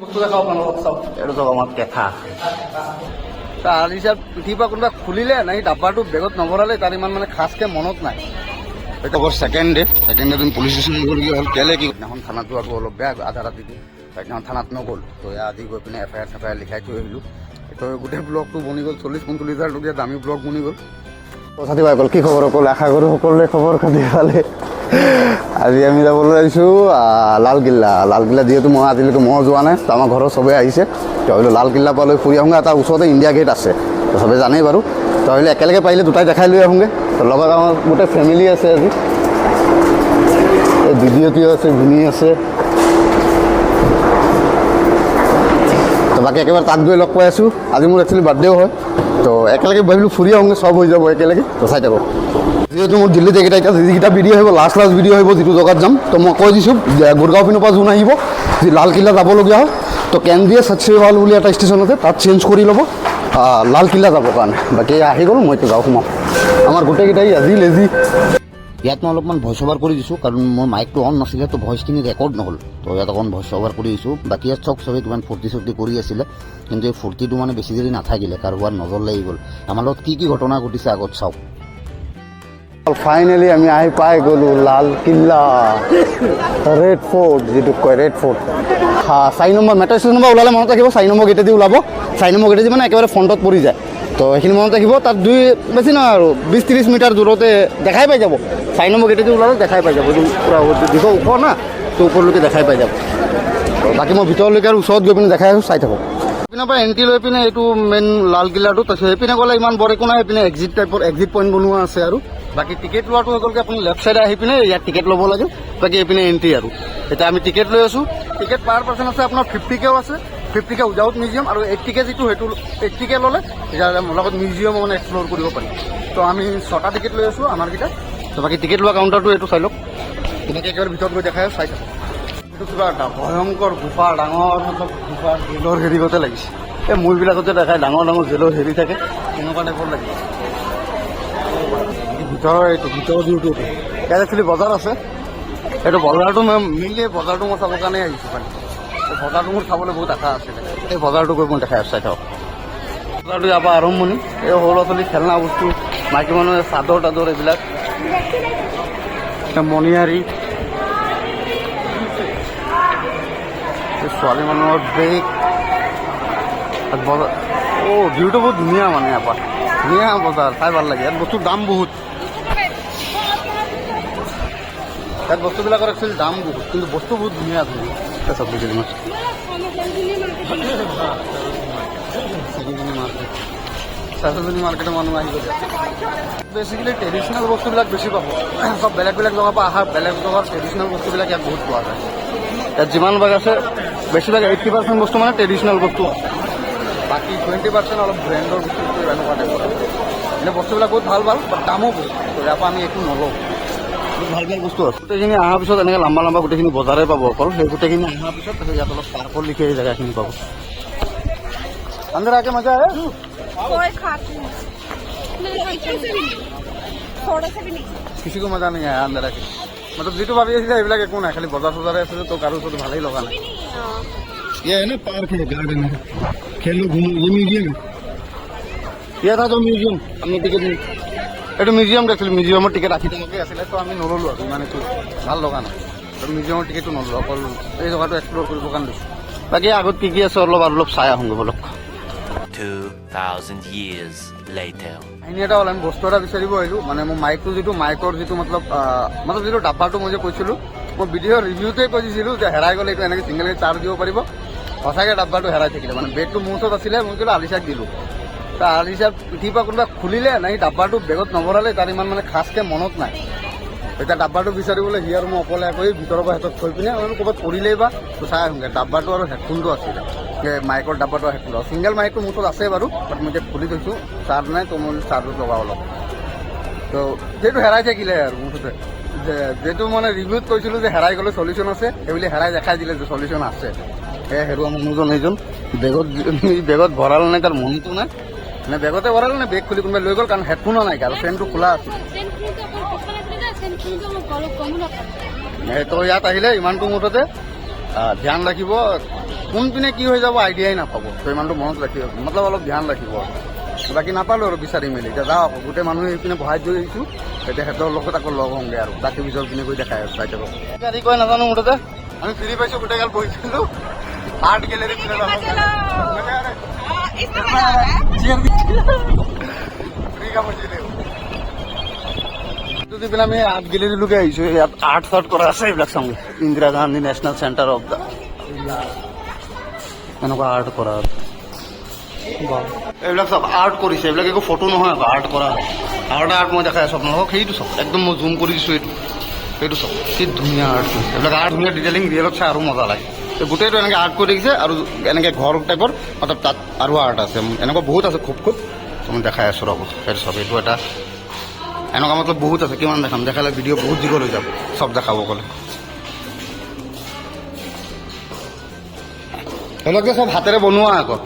বস্তু দেখাওঁ আপোনালোকক, চাওক। এইটো চাওক, আমাৰ কেঁথা। আলিচা পিঠিৰ পৰা কোনোবা খুলিলে নাই, ডাব্বাটো বেগত নভৰালে, তাৰ ইমান মানে খাচকে মনত নাই। এইটো আকৌ ছেকেণ্ড ডে। ছেকেণ্ড ডে তুমি পুলিচ ষ্টেচন গ'লগীয়া হ'ল। কেলে কি সেইদিনাখন থানাত যোৱাটো অলপ বেয়া, আধা ৰাতিটো। সেইদিনাখন থানাত নগ'ল তো, এয়া আজি গৈ পিনে এফ I R চেফ I R লিখাই থৈ আহিলোঁ। তো গোটেই ব্লগটো বনি গ'ল, 40-45 হাজাৰ টকীয়া দামী ব্লগ বনি গ'ল। সাথী ভাইসকল, কি খবৰ সকলো? আশা কৰোঁ সকলোৰে খবৰ খাতি ভালে। আজি আমি যাবলৈ আহিছোঁ লালকিল্লা। লালকিল্লা যিহেতু মই আজিলৈকে মই যোৱা নাই, তো আমাৰ ঘৰৰ চবেই আহিছে। তো ভাবিলোঁ লালকিল্লা পৰা লৈ ফুৰি আহোঁগৈ। তাৰ ওচৰতে ইণ্ডিয়া গেট আছে, তো চবেই জানেই বাৰু। তো ভাবিলোঁ একেলগে পাৰিলে দুটাই দেখাই লৈ আহোঁগৈ। তো লগত আমাৰ গোটেই ফেমিলি আছে আজি। এই দিদিহঁতিও আছে, ভিনী আছে। তো বাকী একেবাৰে তাত গৈ লগ পাই আছোঁ। আজি মোৰ একচুৱেলি বাৰ্থডেও হয়, তো একেলগে ভাবিলোঁ ফুৰি আহোঁগৈ, চব হৈ যাব একেলগে। তো চাই থাকক। যিহেতু মোৰ দিল্লীত এইকেইটা এতিয়া যিকেইটা ভিডিঅ' আহিব, লাষ্ট লাষ্ট ভিডিঅ' আহিব, যিটো জেগাত যাম, তো মই কৈ দিছোঁ যে গুৰগাঁও পিনৰ পৰা যোন আহিব, যি লালকিল্লা যাবলগীয়া হয়, তো কেন্দ্ৰীয় সচেৱাল বুলি এটা ষ্টেচন আছে, তাত চেঞ্জ কৰি ল'ব লালকিল্লা যাবৰ কাৰণে। বাকী আহি গ'ল, মই এতিয়া যাওঁ, সোমাম। আমাৰ গোটেইকেইটাই আজি লেজি। ইয়াত মই অলপমান ভইচ অভাৰ কৰি দিছোঁ, কাৰণ মোৰ মাইকটো অন নাছিলে, তো ভইচখিনি ৰেকৰ্ড নহ'ল। তো ইয়াত অকণ ভইচ অভাৰ কৰি দিছোঁ। বাকী ইয়াত চব চবেই কিমান ফূৰ্তি চূৰ্তি কৰি আছিলে, কিন্তু এই ফূৰ্তিটো মানে বেছি দেৰি নাথাকিলে, কাৰোবাৰ নজৰ লাগি গ'ল। আমাৰ লগত কি কি ঘটনা ঘটিছে আগত চাওক। ফাইনেলি আমি আহি পাই গ'লোঁ লালকিল্লা, ৰেড ফ'ৰ্ট যিটোক কয়, ৰেড ফ'ৰ্ট। হা, 4 নম্বৰ মেট্ৰ' ষ্টেচনৰ পৰা ওলালে মনত ৰাখিব, 4 নম্বৰ গেটেদি ওলাব। 4 নম্বৰ গেটেদি মানে একেবাৰে ফ্ৰণ্টত পৰি যায়। তো সেইখিনি মনত ৰাখিব। তাত দুই বেছি নহয় আৰু 20-30 মিটাৰ দূৰতে দেখাই পাই যাব। 4 নম্বৰ গেটেদি ওলালে দেখাই পাই যাব। এইটো পূৰা দীঘল ওখ না, তো ওপৰলৈকে দেখাই পাই যাব। তো বাকী মই ভিতৰলৈকে আৰু ওচৰত গৈ পিনে দেখাই আছোঁ, চাই থাকক। এইপিনৰ পৰা এণ্ট্ৰি লৈ পিনে এইটো মেইন লালকিল্লাটো। তাৰপিছত সেইপিনে গ'লে ইমান বৰ একো নাই, সেইপিনে এক্সিট টাইপৰ এক্সিট পইণ্ট বনোৱা আছে। আৰু বাকী টিকেট লোৱাটো হৈ গ'লগৈ, আপুনি লেফ্ট চাইডে আহি পিনে ইয়াত টিকেট ল'ব লাগে। বাকী এইপিনে এণ্ট্ৰি। আৰু এতিয়া আমি টিকেট লৈ আছোঁ। টিকেট পাৰ পাৰ্চন আছে আপোনাৰ 50 কেও আছে, 50 কে উইদাউট মিউজিয়াম, আৰু 80 কে যিটো, সেইটো 80 কে ল'লে তেতিয়া লগত মিউজিয়াম মানে এক্সপ্ল'ৰ কৰিব পাৰি। তো আমি ছটা টিকেট লৈ আছোঁ আমাৰকেইটা। তো বাকী টিকেট লোৱা কাউণ্টাৰটো এইটো, চাই লওক। তেনেকৈ একেবাৰে ভিতৰত গৈ দেখাই, চাই থাকক। এইটো কিবা এটা ভয়ংকৰ গুফা, ডাঙৰ মতলব গুফা, জেলৰ হেৰি গতে লাগিছে। এই মুভিবিলাকত যে দেখায় ডাঙৰ ডাঙৰ জেলৰ হেৰি থাকে, তেনেকুৱা টাইপৰ লাগিছে। ভিতৰৰ এইটো ভিতৰৰ ভিউটো এইটো। ইয়াত একচুৱেলি বজাৰ আছে। এইটো বজাৰটো মই মেইনলি বজাৰটো মই চাবৰ কাৰণে আহিছোঁ। মানে এই বজাৰটো মোৰ চাবলৈ বহুত আশা আছিলে। এই বজাৰটো গৈ মই দেখাই আছোঁ, চাই থাকক। বজাৰটো ইয়াৰ পৰা আৰম্ভণি। এই সৰু ল'ৰা ছোৱালী খেলনা বস্তু, মাইকী মানুহে চাদৰ তাদৰ এইবিলাক, মণিহাৰী, এই ছোৱালী মানুহৰ বেগ। তাত বজাৰ, অ' ভিউটো বহুত ধুনীয়া, মানে ইয়াৰ পৰা ধুনীয়া বজাৰ, চাই ভাল লাগে। ইয়াত বস্তুৰ দাম বহুত। ইয়াত বস্তুবিলাকৰ একচুৱেলি দাম বহুত, কিন্তু বস্তু বহুত ধুনীয়া ধুনীয়া। চব মাৰ্কেট, সৰোজিনী মাৰ্কেটৰ মানুহ আহি গৈছে। বেচিকেলি ট্ৰেডিশ্যনেল বস্তুবিলাক বেছি পাব। চব বেলেগ বেলেগ জেগাৰ পৰা অহা, বেলেগ জেগাৰ ট্ৰেডিশ্যনেল বস্তুবিলাক ইয়াত বহুত পোৱা যায়। ইয়াত যিমান ভাগ আছে, বেছিভাগ 80% বস্তু মানে ট্ৰেডিশ্যনেল বস্তু আছে, বাকী 20% অলপ ব্ৰেণ্ডৰ বস্তু, এনেকুৱা টাইপৰ। এনে বস্তুবিলাক বহুত ভাল ভাল, বাট দামো বহুত। তো ইয়াৰ পৰা আমি একো নলওঁ। বহুত ভাল ভাল বস্তু আছে। গোটেইখিনি অহাৰ পিছত এনেকৈ লম্বা লম্বা গোটেইখিনি বজাৰে পাব অকল। সেই গোটেইখিনি অহাৰ পিছত তাৰপিছত ইয়াত অলপ পাৰ্কৰ লিখে এই জেগাখিনি পাব। अंदर आके मजा आया? कोई खास नहीं, नहीं, थोड़ा सा भी नहीं। किसी को मजा नहीं आया अंदर आके। मतलब যিটো ভাবি আছিলে সেইবিলাক একো নাই, খালি বজাৰ চজাৰে আছে। তো কাৰো ওচৰত ভালেই লগা নাই। ये है ना, पार्क है, गार्डन है, खेलो, घूमो। ये म्यूजियम है। ये था तो म्यूजियम, আমি টিকেট, এইটো মিউজিয়াম দেখিছিলোঁ। মিউজিয়ামৰ টিকেট 80 টকাকৈ আছিলে, তো আমি নল'লো আৰু ইমান একো ভাল লগা নাই। তো মিউজিয়ামৰ টিকেটো নল'লো, অকল এই জেগাটো এক্সপ্ল'ৰ কৰিবৰ কাৰণে লৈছোঁ। বাকী আগত কি কি আছে অলপ আৰু অলপ চাই আহোঁগৈ ব'লক। 2,000 years later. কাহিনী এটা হ'ল, আমি বস্তু এটা বিচাৰিব আহিলোঁ। মানে মোৰ মাইকটো যিটো, মাইকৰ যিটো মতলব যিটো ডাব্বাটো মই যে কৈছিলোঁ, মই ভিডিঅ'ৰ ৰিভিউতে কৈ দিছিলোঁ যে হেৰাই গ'লে এইটো এনেকৈ ছিংগলকৈ চাৰ্জ দিব পাৰিব। সঁচাকৈ ডাব্বাটো হেৰাই থাকিলে। মানে বেগটো মোৰ ওচৰত আছিলে, মই কিলো আলিচাক দিলোঁ। ত আলিচাৰ পিঠিৰ পৰা কোনোবা খুলিলে নাই, ডাব্বাটো বেগত নভৰালে, তাৰ ইমান মানে খাচকৈ মনত নাই। এতিয়া ডাব্বাটো বিচাৰিবলৈ সি আৰু মই অকলে আকৌ এই ভিতৰৰ পৰা হাতত থৈ পিনে আৰু ক'ৰবাত পৰিলেই বা, তো চাই আহোঁগৈ। ডাব্বাটো আৰু হেডফোনটো আছিলে, এই মাইকৰ ডাব্বাটো আৰু হেডফোনটো। ছিংগল মাইকটো মোৰ ওচৰত আছে বাৰু, বাট মই এতিয়া খুলি থৈছোঁ, চাৰ্জ নাই। তো মই চাৰ্জত লগাওঁ অলপ। তো সেইটো হেৰাই থাকিলে আৰু মুঠতে যে যিটো মানে ৰিভিউত কৈছিলোঁ যে হেৰাই গ'লে চলিউশ্যন আছে, সেইবুলি হেৰাই দেখাই দিলে যে চলিউশ্যন আছে। সেই হেৰুৱা মানুহজন সেইজন বেগত বেগত ভৰাল নাই, তাৰ মনটো নাই নে বেগতে ভৰাল নে বেগ খুলি কোনোবাই লৈ গ'ল, কাৰণ হেডফোনো নাই আৰু চেনটো খোলা আছিল। তো ইয়াত আহিলে ইমানটো মুঠতে ধ্যান ৰাখিব। কোনপিনে কি হৈ যাব আইডিয়াই নাপাব। তো ইমানটো মনত ৰাখিব, মতলব অলপ ধ্যান ৰাখিব আৰু। বাকী নাপালোঁ আৰু বিচাৰি মেলি। এতিয়া যাওঁ আকৌ, গোটেই মানুহে এইপিনে বহাই থৈ আহিছোঁ। এতিয়া সিহঁতৰ লগত আকৌ লগ হওঁগৈ আৰু বাকী পিছৰ পিনে গৈ দেখাই আছোঁ, চাই থাকক। গাড়ী কয় নাজানো, মুঠতে আমি ফ্ৰী পাইছোঁ, গোটেই গাল বহিছিলোঁ। আৰ্ট গেলেৰী পিনে যাব। हाँ, इसमें मजा आ रहा है। ফ্ৰী কাম হৈছিলে। দি পেলাই আমি আৰ্ট গেলেৰীলৈকে আহিছোঁ। ইয়াত আৰ্ট চাৰ্ট কৰা আছে, এইবিলাক চাওঁ। Indira Gandhi national centre of the এনেকুৱা আৰ্ট কৰা আছে। এইবিলাক চব আৰ্ট কৰিছে, এইবিলাক একো ফটো নহয় আকৌ, আৰ্ট কৰা হয়। আৰু এটা আৰ্ট মই দেখাই আছোঁ আপোনালোকক, সেইটো চাওক। একদম মই জুম কৰি দিছোঁ। এইটো চাওক, কি ধুনীয়া আৰ্ট কৰিছে। এইবিলাক আৰ্ট ধুনীয়া ডিটেইলিং, ৰিয়েলত চাই আৰু মজা লাগে। তো গোটেইটো এনেকৈ আৰ্ট কৰি দেখিছে আৰু এনেকৈ ঘৰ টাইপৰ, মতলব তাত আৰু আৰ্ট আছে, এনেকুৱা বহুত আছে খুব খুব। তো মই দেখাই আছোঁ, ৰ'ব। সেইটো চাওক, এইটো এটা এনেকুৱা, মতলব বহুত আছে। কিমান দেখাম? দেখালে ভিডিঅ' বহুত দীঘল হৈ যাব চব দেখাব গ'লে। সেইবিলাক যে চব হাতেৰে বনোৱা আকৌ,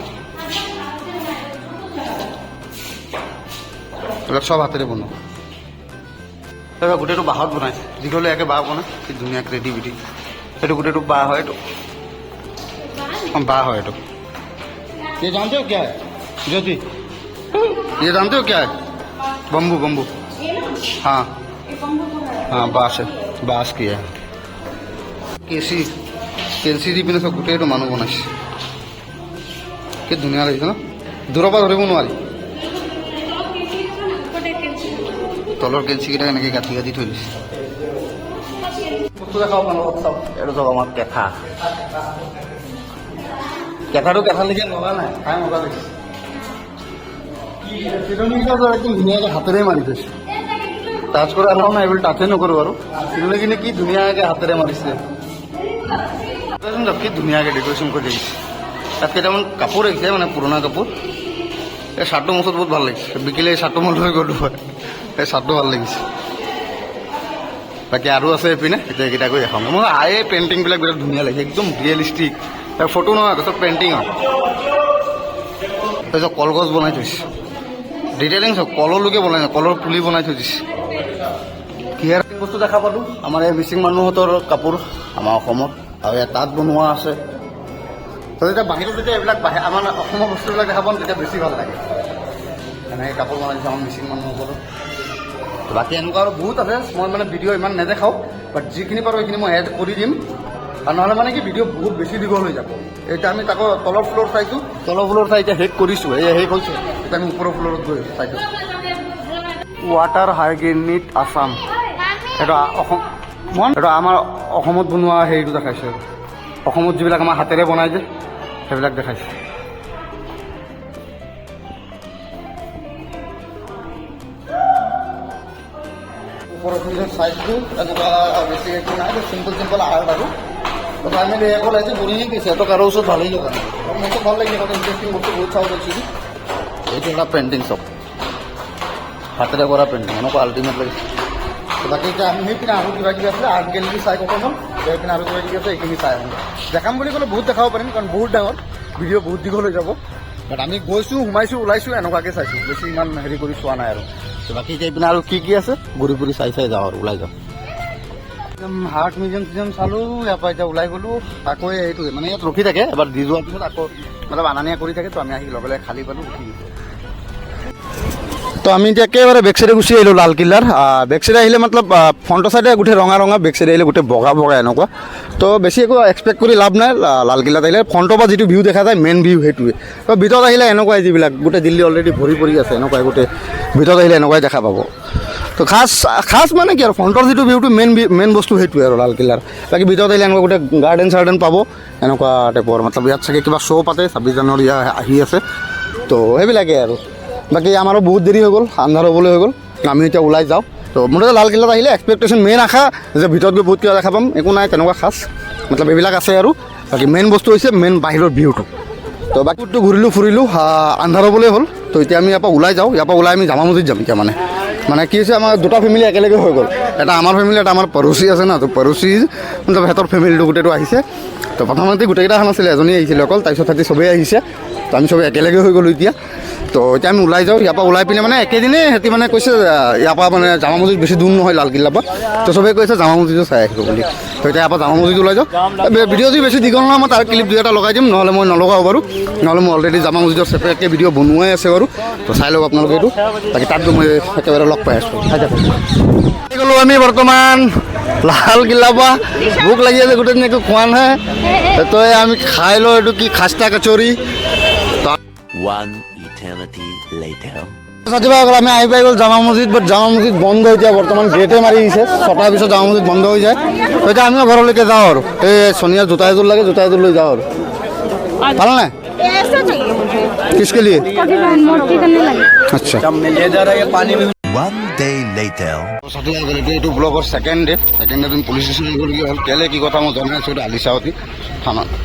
এইবিলাক চব হাতেৰে বনোৱা। এইবিলাক গোটেইটো বাঁহত বনাইছে, দীঘলীয়াকৈ বাঁহ বনাই। কি ধুনীয়া ক্ৰিয়েটিভিটি! সেইটো গোটেইটো বাঁহ হয়, এইটো বাঁহ হয় এইটো। ये जानते हो क्या है ज्योति? ये जानते हो क्या है? Bamboo, bamboo. हाँ, बांस है, बांस की है। কেঁচি, কেঞ্চি দি পিনে চব গোটেইটো মানুহ বনাইছে। কি ধুনীয়া লাগিছে ন? দূৰৰ পৰা ধৰিব নোৱাৰি। তলৰ কেঞ্চিকেইটা এনেকৈ গাঁঠি গাঁঠি থৈ দিছে। বস্তু দেখাব আপোনালোকক, চাওক। এইটো চাওক, আমাৰ কেঁথা। কেঁথাটো কেঁথালৈকে লগা নাই, খাই মজা লাগিছে। চিৰনিকেইটা একদম ধুনীয়াকৈ হাতেৰে মাৰি থৈছে। টাচ কৰা এলাও নাই, এইবোৰ টাচে নকৰোঁ আৰু। চিৰনিখিনি কি ধুনীয়াকৈ হাতেৰে মাৰিছে। কি ধুনীয়াকৈ ডেক'ৰেশ্যন কৰি দিছে। তাত কেইটামান কাপোৰ ৰাখিছে, মানে পুৰণা কাপোৰ। এই চাৰ্টটো মোৰ ওচৰত বহুত ভাল লাগিছে। বিকিলে এই চাৰ্টটো মই লৈ গ'লো হয়। এই চাৰ্টটো ভাল লাগিছে। বাকী আৰু আছে এইপিনে, এতিয়া এইকেইটা গৈ দেখাম। মোৰ এই পেইণ্টিংবিলাক বিৰাট ধুনীয়া লাগিছে, একদম ৰিয়েলিষ্টিক। ফটো নহয় আকৌ, চব পেইণ্টিং হয়। তাৰপিছত কলগছ বনাই থৈছে, ডিটেইলিং চব কললৈকে বনাই, কলৰ পুলি বনাই থৈ দিছে। কি বস্তু দেখা পালোঁ, আমাৰ এই মিচিং মানুহহঁতৰ কাপোৰ, আমাৰ অসমত আৰু ইয়াত তাঁত বনোৱা আছে। তো যেতিয়া বাহিৰত যেতিয়া এইবিলাক আমাৰ অসমৰ বস্তুবিলাক দেখা পাম, তেতিয়া বেছি ভাল লাগে। এনেকৈ কাপোৰ বনাই দিছে আমাৰ মিচিং মানুহসকলৰ। বাকী এনেকুৱা আৰু বহুত আছে। মই মানে ভিডিঅ' ইমান নেদেখাওঁ, বাট যিখিনি পাৰোঁ সেইখিনি মই এড কৰি দিম আৰু নহ'লে মানে কি ভিডিঅ' বহুত বেছি দীঘল হৈ যাব। এতিয়া আমি তাকো তলৰ ফ্ল'ৰ চাইছোঁ, তলৰ ফ্ল'ৰ চাই এতিয়া শেষ কৰিছোঁ, এই শেষ হৈছে। এতিয়া আমি ওপৰৰ ফ্ল'ৰত গৈ চাইছোঁ। ৱাটাৰ হাইগেনিক আছাম, এইটো অসম, এইটো আমাৰ অসমত বনোৱা হেৰিটো দেখাইছে। অসমত যিবিলাক আমাৰ হাতেৰে বনাই যে, সেইবিলাক দেখাইছে। ওপৰৰ চাইজটো এনেকুৱা, বেছি একো নাই, চিম্পল চিম্পল আৰ্ট। আৰু ফাইনেলি একো লাগিছে, বৰিঙে গৈছে। তো কাৰো ওচৰত ভালেই লগা নাই, মোৰতো ভাল লাগিছে, কাৰণ ইণ্টাৰেষ্টিং বস্তু বহুত চাব পাৰিছোঁ। এইটো এটা পেইণ্টিং, চব হাতেৰে কৰা পেইণ্টিং, এনেকুৱা আল্টিমেট লাগিছে। বাকী এতিয়া আমি সেইপিনে আৰু কিবা কিবি আছিলে, আৰ্ট গেলেৰী চাই খতম হ'ল। সেইপিনে আৰু কিবা কিবি আছে, এইখিনি চাই আহোঁ। দেখাম বুলি ক'লে বহুত দেখাব পাৰিম, কাৰণ বহুত ডাঙৰ, ভিডিঅ' বহুত দীঘল হৈ যাব। বাট আমি গৈছোঁ, সোমাইছোঁ, ওলাইছোঁ, এনেকুৱাকৈ চাইছোঁ, বেছি ইমান হেৰি কৰি চোৱা নাই। আৰু বাকী এতিয়া এইপিনে আৰু কি কি আছে ঘূৰি ফুৰি চাই চাই যাওঁ আৰু ওলাই যাওঁ। একদম আৰ্ট মিউজিয়াম চিউজিয়াম চালোঁ, ইয়াৰ পৰা এতিয়া ওলাই গ'লোঁ। আকৌ এইটো মানে ইয়াত ৰখি থাকে, এবাৰ দি যোৱাৰ পিছত আকৌ অলপ অনা নিয়া কৰি থাকে। তো আমি আহি লগে লগে খালী পালোঁ, উঠি গৈছোঁ। তো আমি এতিয়া একেবাৰে বেক চাইডে গুচি আহিলোঁ লালকিল্লাৰ। বেক চাইডে আহিলে মতলব ফ্ৰণ্টৰ চাইডে গোটেই ৰঙা ৰঙা, বেক চাইডে আহিলে গোটেই বগা বগা এনেকুৱা। তো বেছি একো এক্সপেক্ট কৰি লাভ নাই। লালকিল্লাত আহিলে ফ্ৰণ্টৰ পৰা যিটো ভিউ দেখা যায়, মেইন ভিউ সেইটোৱে। তো ভিতৰত আহিলে এনেকুৱাই, যিবিলাক গোটেই দিল্লী অলৰেডি ভৰি পৰি আছে, এনেকুৱাই গোটেই ভিতৰত আহিলে এনেকুৱাই দেখা পাব। তো খাচ খাচ মানে কি আৰু ফ্ৰণ্টৰ যিটো ভিউটো মেইন মেইন বস্তু সেইটোৱে আৰু লালকিল্লাৰ। বাকী ভিতৰত আহিলে এনেকুৱা গোটেই গাৰ্ডেন চাৰ্ডেন পাব, এনেকুৱা টাইপৰ। মতলব ইয়াত চাগে কিবা শ্ব' পাতে, 26 জানুৱাৰী আহি আছে, তো সেইবিলাকেই আৰু। বাকী আমাৰো বহুত দেৰি হৈ গ'ল, আন্ধাৰ হ'বলৈ হৈ গ'ল, আমি এতিয়া ওলাই যাওঁ। তো মুঠতে লালকিল্লাত আহিলে এক্সপেক্টেশ্যন মেইন আশা যে ভিতৰত গৈ বহুত কিবা দেখা পাম, একো নাই তেনেকুৱা খাচ। মতলব এইবিলাক আছে আৰু বাকী মেইন বস্তু হৈছে মেইন বাহিৰৰ ভিউটো। তো বাকীটো ঘূৰিলোঁ ফুৰিলোঁ, আন্ধাৰ হ'বলৈ হ'ল। তো এতিয়া আমি ইয়াৰ পৰা ওলাই যাওঁ। ইয়াৰ পৰা ওলাই আমি জামা মছজিদ যাম এতিয়া। মানে কি হৈছে, আমাৰ দুটা ফেমিলি একেলগে হৈ গ'ল, এটা আমাৰ ফেমিলি, এটা আমাৰ পড়োচী আছে না, তো পড়োচী মতলব সিহঁতৰ ফেমিলিটো গোটেইটো আহিছে। তো প্ৰথমতে গোটেইকেইটা অহা নাছিলে, এজনী আহিছিলে অকল, তাৰপিছত সিহঁতি চবেই আহিছে। তো আমি চবেই একেলগে হৈ গ'লোঁ এতিয়া। তো এতিয়া আমি ওলাই যাওঁ ইয়াৰ পৰা। ওলাই পিনে মানে একেদিনেই সিহঁতি মানে কৈছে, ইয়াৰ পৰা মানে জামা মছজিদ বেছি দূৰ নহয় লালকিল্লাৰ পৰা। তো চবেই কৈছে জামা মছজিদো চাই আহিব বুলি। তো এতিয়া ইয়াৰ পৰা জামা মছজিদ ওলাই যাওঁ। ভিডিঅ' যদি বেছি দীঘল নহয়, মই তাৰ ক্লিপ দুই এটা লগাই দিম, নহ'লে মই নলগাওঁ বাৰু। নহ'লে মই অলৰেডি জামা মছজিদৰ ছেপাৰেটকৈ ভিডিঅ' বনোৱাই আছে বাৰু। তো চাই লওক আপোনালোকে এইটো। বাকী তাত গৈ মই একেবাৰে লগ পাই আছোঁ। চাই থাকক। গ'লোঁ আমি বৰ্তমান লাল কিল্লাৰ পৰা। ভোক লাগি আছে, গোটেই দিন একো খোৱা নাই। তো এই আমি খাই লওঁ। এইটো কি? খাস্তা কচৰি। One eternity later. সাথীভাইসকল, আমি আহি পাই গ'ল জামা মছজিদ। বাট জামা মছজিদ বন্ধ এতিয়া বৰ্তমান, গেটে মাৰি দিছে। 6টাৰ পিছত জামা মছজিদ বন্ধ হৈ যায়। তো এতিয়া আমিও ঘৰলৈকে যাওঁ আৰু এই সোনিয়া জোতা এযোৰ লাগে, জোতা এযোৰ লৈ যাওঁ আৰু। ভাল নাই? ऐसा चाहिए मुझे। किसके लिए? मूर्ति करने लगे। আচ্ছা। One day later. সাথীসকল, এইটো ব্লগৰ second day. Second day police station আহিবলগীয়া হ'ল। কেলে, কি কথা মই জনাই আছোঁ। এইটো আলিচাৱতী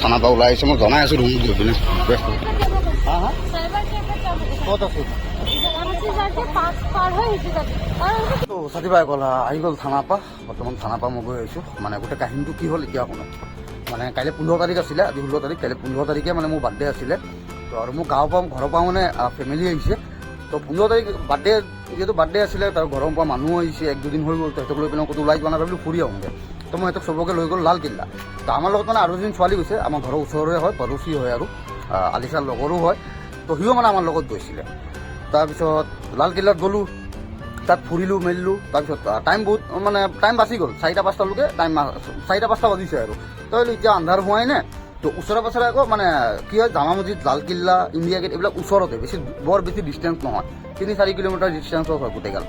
থানাৰ পৰা ওলাই আহিছে। মই জনাই আছোঁ ৰুমত গৈ পিনে। হা হা, ক'ত আছোঁ? পাঁচ পাৰ হৈ আহিছে তাতে। তো সাথীভাইসকল, আহি গ'ল থানাৰ পৰা। বৰ্তমান থানাৰ পৰা মই গৈ আহিছোঁ। মানে গোটেই কাহিনীটো কি হ'ল এতিয়া শুনক। মানে কাইলৈ 15 তাৰিখ আছিলে, আজি 16 তাৰিখ। কাইলৈ 15 তাৰিখে মানে মোৰ বাৰ্থডে আছিলে। তো আৰু মোৰ গাঁৱৰ পৰা, ঘৰৰ পৰা মানে ফেমিলি আহিছে। তো 15 তাৰিখ বাৰ্থডে, যিহেতু বাৰ্থডে আছিলে, তাৰ ঘৰৰ পৰা মানুহ আহিছে, এক দুদিন হৈ গ'ল। তো সিহঁতক লৈ পেলাই ক'তো ওলাই যোৱা নাই, ভাবিলোঁ ফুৰি আহোঁগৈ। তো মই সিহঁতক চবকে লৈ গ'লো লালকিল্লা। তো আমাৰ লগত মানে আৰু এজনী ছোৱালী গৈছে, আমাৰ ঘৰৰ ওচৰৰে হয়, পড়োচী হয় আৰু আলিচাৰ লগৰো হয়। তো সিও মানে আমাৰ লগত গৈছিলে। তাৰপিছত লালকিল্লাত গ'লোঁ, তাত ফুৰিলোঁ মেলিলোঁ। তাৰপিছত টাইম বহুত, মানে টাইম বাচি গ'ল। 4টা 5টালৈকে টাইম, 4টা 5টা বাজিছে আৰু। তো এতিয়া আন্ধাৰ হোৱাই নাই। তো ওচৰে পাছৰে আকৌ মানে কি হয়, জামা মছজিদ, লালকিল্লা, ইণ্ডিয়া গেট এইবিলাক ওচৰতে, বেছি বৰ বেছি ডিষ্টেঞ্চ নহয়, 3-4 কিলোমিটাৰ ডিষ্টেঞ্চত হয় গোটেইগাল।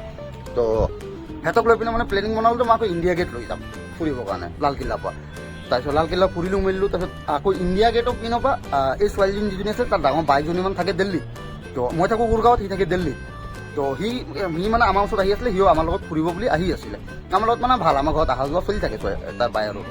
তো সিহঁতক লৈ পিনে মানে প্লেনিং বনালোঁ যে মই আকৌ ইণ্ডিয়া গেট লৈ যাম ফুৰিবৰ কাৰণে লালকিল্লাৰ পৰা। তাৰপিছত লালকিল্লা ফুৰিলোঁ মেলিলোঁ। তাৰপিছত আকৌ ইণ্ডিয়া গেটৰ পিনৰ পৰা এই ছোৱালীজনী যিজনী আছে, তাৰ ডাঙৰ বাইজনীমান থাকে দিল্লীত। তো মই থাকোঁ গুৰগাঁৱত, সি থাকে দিল্লীত। তো সি সি মানে আমাৰ ওচৰত আহি আছিলে, সিও আমাৰ লগত ফুৰিব বুলি আহি আছিলে। আমাৰ লগত মানে ভাল, আমাৰ ঘৰত অহা যোৱা চলি থাকে তাৰ বাই। আৰু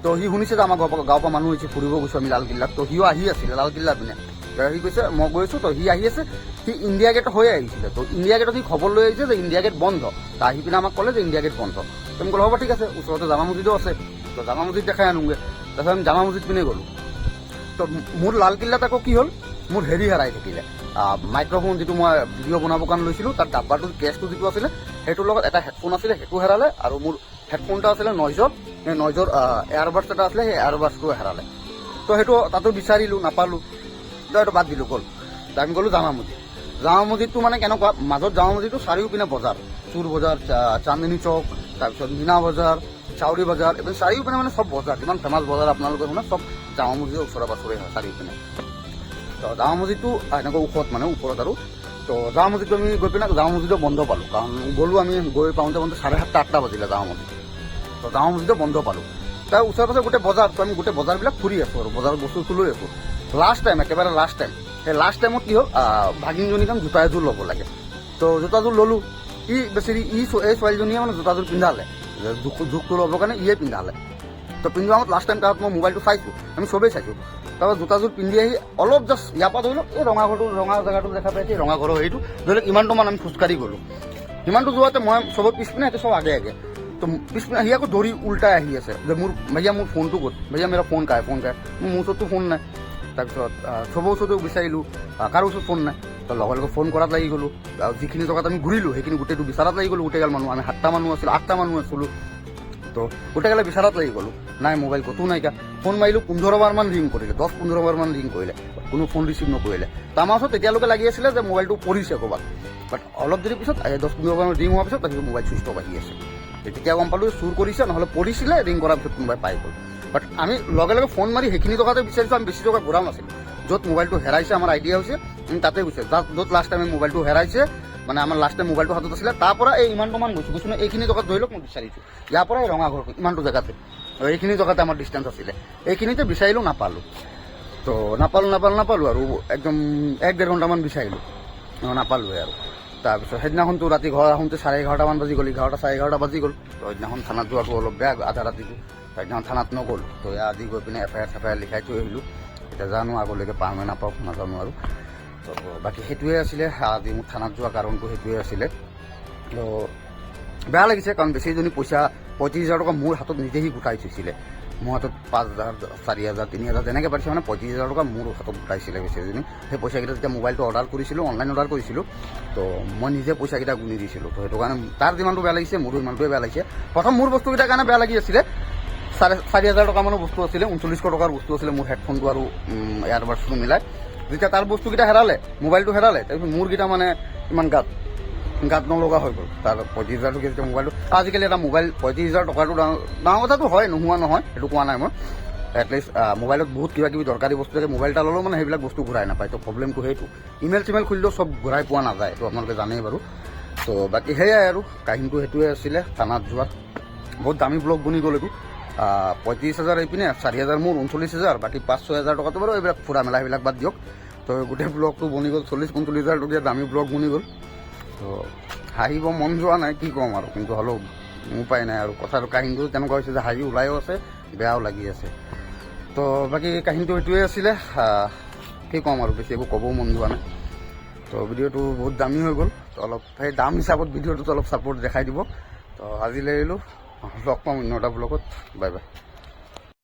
তো সি শুনিছে যে আমাৰ ঘৰৰ পৰা, গাঁৱৰ পৰা মানুহ হৈছে, ফুৰিব গৈছোঁ আমি লালকিল্লাত। তো সিও আহি আছিলে লালকিল্লা পিনে। তো সি কৈছে, মই গৈছোঁ। তো সি আহি আছে, সি ইণ্ডিয়া গেট হৈ আহিছিলে। তো ইণ্ডিয়া গেটত সি খবৰ লৈ আহিছে যে ইণ্ডিয়া গেট বন্ধ। তো আহি পিনে আমাক ক'লে যে ইণ্ডিয়া গেট বন্ধ। তো আমি ক'লো, হ'ব ঠিক আছে, ওচৰতে জামা মছজিদো আছে, তো জামা মছজিদ দেখাই আনোগৈ। তাৰপিছত আমি জামা মছজিদ পিনে গ'লোঁ। তো মোৰ লালকিল্লাত আকৌ কি হ'ল, মোৰ হেৰি হেৰাই থাকিলে, মাইক্ৰফোন যিটো মই ভিডিঅ' বনাবৰ কাৰণে লৈছিলোঁ, তাত ডাব্বাটোৰ কেছটো যিটো আছিলে, সেইটোৰ লগত এটা হেডফোন আছিলে, সেইটো হেৰালে। আৰু মোৰ হেডফোন এটা আছিলে নইজৰ, সেই নইজৰ এয়াৰবাডছ এটা আছিলে, সেই এয়াৰবাডছটো হেৰালে। তো সেইটো তাতো বিচাৰিলোঁ, নাপালোঁ। তো সেইটো বাদ দিলোঁ, গ'ল। তো আমি গ'লোঁ জামা মছজিদ। জামা মছজিদটো মানে কেনেকুৱা, মাজত জামা মছজিদটো, চাৰিওপিনে বজাৰ, চোৰ বজাৰ, চান্দিনী চৌক, তাৰপিছত মীনা বজাৰ, চাউৰি বজাৰ, এইবিলাক চাৰিওপিনে মানে চব বজাৰ, যিমান ফেমাছ বজাৰ আপোনালোকে শুনে, চব জামা মছজিদৰ ওচৰে পাছৰে হয় চাৰিওপিনে। তো জামা মছজিদটো এনেকুৱা ওখত, মানে ওপৰত আৰু। তো জামা মছজিদটো আমি গৈ পিনে জামা মছজিদো বন্ধ পালোঁ। কাৰণ গ'লোঁ আমি, গৈ পাওঁতে পাওঁতে 7:30, 8টা বাজিলে জামা মছজিদ। তো জামা মছজিদো বন্ধ পালোঁ। তাৰ ওচৰে পাছৰে গোটেই বজাৰ। তো আমি গোটেই বজাৰবিলাক ফুৰি আছোঁ আৰু বজাৰত বস্তু চস্তু লৈ আছোঁ। লাষ্ট টাইম, একেবাৰে লাষ্ট টাইম, সেই লাষ্ট টাইমত কি হ'ল, ভাগিনজনী কাম জোতা এযোৰ ল'ব লাগে। তো জোতাযোৰ ল'লোঁ। ই বেচেৰি ই এই ছোৱালীজনীয়ে মানে জোতাযোৰ পিন্ধালে, জোখটো ল'বৰ কাৰণে ইয়ে পিন্ধালে। তো পিন্ধোৱা আগত লাষ্ট টাইম তাত মই মোবাইলটো চাইছোঁ, আমি চবেই চাইছোঁ। তাৰপৰা জোতাযোৰ পিন্ধি আহি অলপ জাষ্ট ইয়াৰ পৰা ধৰি লওক এই ৰঙা ঘৰটো, ৰঙা জেগাটো দেখা পাইছে, এই ৰঙা ঘৰৰ হেৰিটো ধৰি লওক ইমানটো মান আমি খোজকাঢ়ি গ'লোঁ। সিমানটো যোৱাতে মই চবৰ পিছপিনে, সিহঁতে চব আগে আগে। তো পিছপিনে সি আকৌ দৌৰি উল্টাই আহি আছে যে মোৰ ভাইয়া, মোৰ ফোনটো ক'ত? भैया, मेरा फोन कहाँ है? फोन कहाँ है? মোৰ ওচৰততো ফোন নাই। তাৰপিছত চবৰ ওচৰতো বিচাৰিলোঁ, কাৰো ওচৰত ফোন নাই। তো লগে লগে ফোন কৰাত লাগি গ'লোঁ। আৰু যিখিনি জেগাত আমি ঘূৰিলোঁ, সেইখিনি গোটেইটো বিচাৰাত লাগি গ'লোঁ। গোটেইগাল মানুহ, আমি সাতটা মানুহ আছিলোঁ, আঠটা মানুহ আছিলোঁ। তো গোটেইগালে বিচাৰাত লাগি গ'লোঁ, নাই, মোবাইল ক'তো নাইকিয়া। ফোন মাৰিলোঁ, 15 বাৰমান ৰিং কৰিলে, 10-15 বাৰমান ৰিং কৰিলে, কোনো ফোন ৰিচিভ নকৰিলে। তো আমাৰ ওচৰত তেতিয়ালৈকে লাগি আছিলে যে মোবাইলটো পৰিছে ক'ৰবাত। বাট অলপ দেৰি পিছত, 10-15 বাৰমান ৰিং হোৱাৰ পিছত তাৰপিছত মোবাইল চুইচ অফ আহি আছে। তেতিয়া গম পালোঁ চুৰ কৰিছে, নহ'লে পৰিছিলে, ৰিং কৰাৰ পিছত কোনোবাই পাই গ'ল। বাট আমি লগে লগে ফোন মাৰি সেইখিনি জেগাতে বিচাৰিছোঁ। আমি বেছি জেগা ঘূৰাও নাছিলোঁ। য'ত মোবাইলটো হেৰাইছে আমাৰ আইডিয়া হৈছে, আমি তাতে গৈছে। য'ত লাষ্ট টাইম মোবাইলটো হেৰাইছে, মানে আমাৰ লাষ্ট টাইম মোবাইলটো হাতত আছিলে, তাৰ পৰা এই ইমানটোমান গৈছোঁ। গৈছোঁ ন, এইখিনি জেগাত ধৰি লওক মই বিচাৰিছোঁ। ইয়াৰ পৰা এই ৰঙা ঘৰ ইমানটো জেগাতে, আৰু এইখিনি জেগাতে আমাৰ ডিষ্টেঞ্চ আছিলে। এইখিনিতে বিচাৰিলোঁ, নাপালোঁ। তো নাপালোঁ, নাপালোঁ, নাপালোঁ আৰু একদম এক ডেৰ ঘণ্টামান বিচাৰিলোঁ, নাপালোঁৱে আৰু। তাৰপিছত সেইদিনাখনতো ৰাতি ঘৰ আহোঁতে 11:30মান বাজি গ'ল, 11টা 11:30 বাজি গ'ল। তো সেইদিনাখন থানাত যোৱাটো অলপ বেয়া আধা ৰাতিটো। সেইদিনাখন থানাত নগ'লোঁ। তো এয়া আজি গৈ পিনে এফ I R চেফ I R লিখাই থৈ আহিলোঁ। এতিয়া জানো আগলৈকে পাওঁ নে নাপাওঁ, নাজানো আৰু। তো বাকী সেইটোৱে আছিলে, আজি মোৰ থানাত যোৱা কাৰণটো সেইটোৱে আছিলে। তো বেয়া লাগিছে, কাৰণ বেছিজনী পইচা 35,000 টকা মোৰ হাতত নিজে সি গোটাই থৈছিলে। মোৰ হাতত 5,000, 4,000, 3,000 যেনেকৈ পাৰিছে, মানে 35,000 টকা মোৰ হাতত গোটাইছিলে বেচেৰীজনী। সেই পইচাকেইটা যেতিয়া মোবাইলটো অৰ্ডাৰ কৰিছিলোঁ, অনলাইন অৰ্ডাৰ কৰিছিলোঁ, তো মই নিজে পইচাকেইটা গুণি দিছিলোঁ। তো সেইটো কাৰণে তাৰ যিমানটো বেয়া লাগিছে, মোৰো সিমানটোৱে বেয়া লাগিছে। প্ৰথম মোৰ বস্তুকেইটাৰ কাৰণে বেয়া লাগি আছিলে। 4,500 টকামানৰ বস্তু আছিলে, 3,900 টকাৰ বস্তু আছিলে মোৰ হেডফোনটো আৰু এয়াৰবাডছটো মিলাই। যেতিয়া তাৰ বস্তুকেইটা হেৰালে, মোবাইলটো হেৰালে, তাৰপিছত মোৰকেইটা মানে ইমান গাত গাত নলগা হৈ গ'ল। তাৰ 35,000 টকীয়া যেতিয়া মোবাইলটো, আজিকালি এটা মোবাইল 35,000 টকাটো ডাঙৰ ডাঙৰ কথাটো হয়, নোহোৱা নহয়, সেইটো কোৱা নাই মই। এটলিষ্ট মোবাইলত বহুত কিবা কিবি দৰকাৰী বস্তু থাকে। মোবাইল এটা ল'লেও মানে সেইবিলাক বস্তু ঘূৰাই নাপায়। তো প্ৰব্লেমটো সেইটো, ইমেইল চিমেইল খুলিলেও চব ঘূৰাই পোৱা নাযায়, এইটো আপোনালোকে জানেই বাৰু। তো বাকী সেয়াই আৰু কাহিনীটো সেইটোৱে আছিলে থানাত যোৱাত। বহুত দামী ব্লগ বনি গ'ল এইটো। 35,000 এইপিনে, 4,000 মোৰ, 39,000। বাকী 5-6 হাজাৰ টকাটো বাৰু এইবিলাক ফুৰা মেলা, সেইবিলাক বাদ দিয়ক। তো গোটেই ব্লগটো বনি গ'ল 40-45 হাজাৰ টকীয়া দামী ব্লগ বনি গ'ল। তো হাঁহিব মন যোৱা নাই, কি ক'ম আৰু, কিন্তু হ'লেও উপায় নাই আৰু। কথাটো কাহিনীটো তেনেকুৱা হৈছে যে হাঁহি ওলায়ো আছে, বেয়াও লাগি আছে। তো বাকী কাহিনীটো সেইটোৱে আছিলে। কি ক'ম আৰু, বেছি একো ক'বও মন যোৱা নাই। তো ভিডিঅ'টো বহুত দামী হৈ গ'ল। তো অলপ সেই দাম হিচাপত ভিডিঅ'টোত অলপ ছাপোৰ্ট দেখাই দিব। তো আজিলৈ এৰিলোঁ, লগ পাম অন্য এটা ব্লগত। Bye bye.